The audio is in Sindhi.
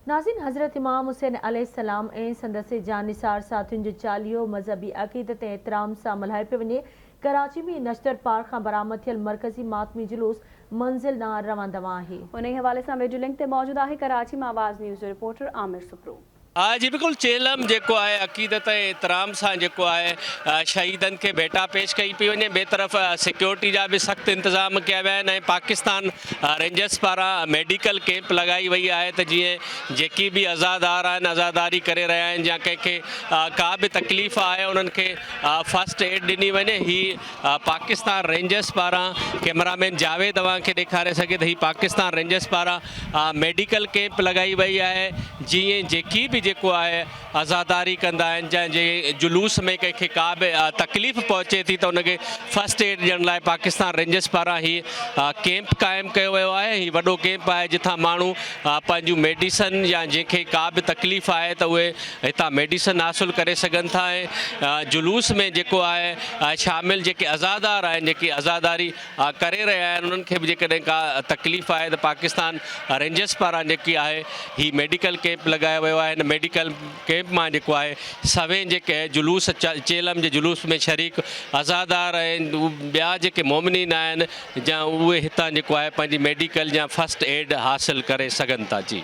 ناظرين حضرت امام حسين عليه السلام ۽ سندس جانثار ساٿين جو چاليهو مذهبي عقيدت ۽ احترام سان ملهايو پيو وڃي. ڪراچي ۾ نشتر پارڪ کان برآمد ٿيل مرڪزي ماتمي جلوس منزل ڏانهن روان دوان آهي. انهي حوالي سان ويڊيو لنڪ تي موجود آهي ڪراچي مان آواز نيوز جو رپورٽر عامر سپرو. جي بلڪل چيلم جيڪو آهي عقيدت ۽ احترام سان جيڪو آهي شهيدن کي ڀيٽا پيش ڪئي پئي وڃي ٻئي طرف سيڪيورٽي جا به سخت انتظام ڪيا ويا آهن ۽ پاڪستان رينجرس پاران ميڊيڪل ڪيمپ لڳائي وئي آهي ته جيئن جيڪي به عزادار آهن عزاداري ڪري رهيا آهن يا ڪنهن کي ڪا به تڪليف آهي انهن کي فرسٽ ايڊ ڏني وڃي هي پاڪستان رينجرس پاران ڪيمرا مين جاويد اوهان کي ڏيکاري سگهي ته هي پاڪستان رينجرس پاران ميڊيڪل ڪيمپ لڳائي وئي آهي جيئن جيڪي به جيڪو آهي عزاداري ڪندا آهن جا جي جلوس ۾ ڪنهن کي ڪا به تڪليف پهچي ٿي ته ان کي فرسٽ ايڊ ڏيڻ لاء پاڪستان رينجرس پاران هي ڪيمپ قائم ڪيو ويو آهي هي وڏو ڪيمپ آهي جتان ماڻهو پنهنجون ميڊيسن يا جنهن کي ڪا به تڪليف آهي ته اهي هتان ميڊيسن حاصل ڪري سگهن ٿا ۽ جلوس ۾ جيڪو آهي شامل جيڪي عزادار آهن جيڪي عزاداري ڪري رهيا آهن انهن کي به جيڪڏهن ڪا تڪليف آهي ته پاڪستان رينجرس پاران جيڪي آهي هي ميڊيڪل ڪيمپ لڳايو ويو آهي هن ميڊيڪل ڪيمپ مان جيڪو آهي سوين جيڪي جلوس چيلم جي جلوس ۾ شريڪ عزادار ۽ ٻيا جيڪي مومنين آهن جا اهي هتان جيڪو آهي پنهنجي ميڊيڪل يا فرسٽ ايڊ حاصل ڪري سگهن ٿا جي.